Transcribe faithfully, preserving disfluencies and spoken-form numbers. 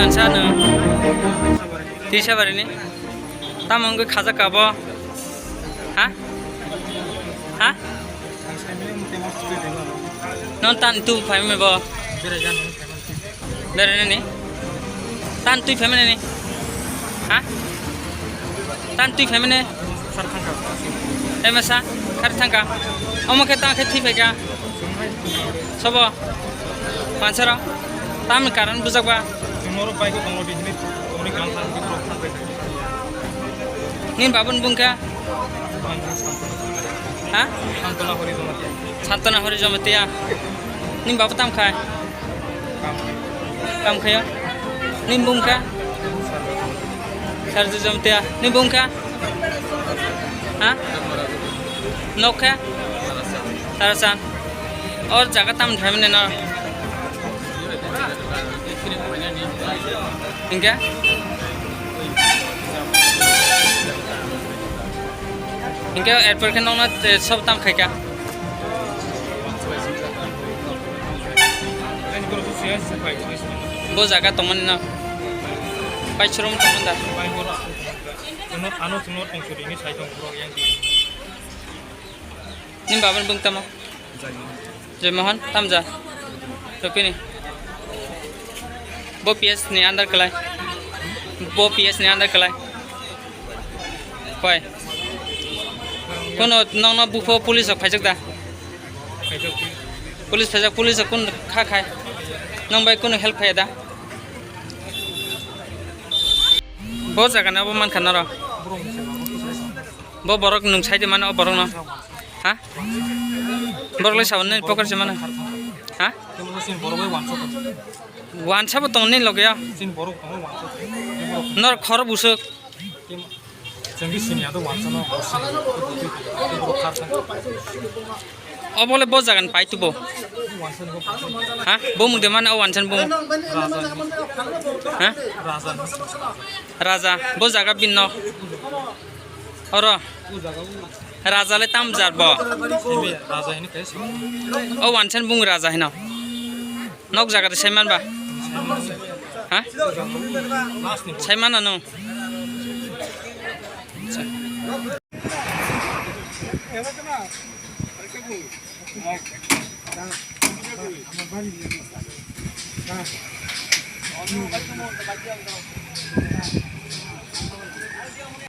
Ansa no. Tisa barini. Tamo wngwi khajak kabo. Ha? Ha? Non tan tu phaimani bo. Berainani? Tan twi phaimani ni? Ha? Tan twi phaimani? Emasa, khar thangka. Omo khe ta khe thwi phaika. Sobo? Mansaro? Tamni karon bujakba? Nini babun bungkha? Ha? Santana Hori Jamatia. Nini babu tam khai? Kam khayo. Ni bungkha? Sarju Jamatia. Ni bungkha? Ha? Nokha? Tarasan. Or jaga tam thai mane no? Hingke? Hingke airport ke nokna, eh, sob tam khaika. Bo jaga tongmani no. Pai chwrwng tongmani da. Ano chwngno tongchuri ni sai tong borok yang di. Ni babani bung tamo? Joy Mohan, tamja. Rupini. Bo P S ni under kalai. Bo P S ni under kalai. Koi. Kono nokno bupho police rok phaijak da? Police phaijak, police rok kun kha khai? Nong bai kono help khaya da? Bo jaga na bo mankha naro. Bo borok nung sai de mano o borok no. Ha? Borok lai sabon ni poker se mano. Ha? Wansa bo tong ni loge ya. Nor khor busuk. Chengki sini ado wansa no. Obo le bo jagan pai tubo. Ha? Bo mung de mano o wansa bo. Ha? Raja, bo jaga bin no. Oro. Raja le tam jar bo. Raja hini kaisa. O wansa bung raja hino. Nok jaga de saiman ba? Ha? Saiman ano.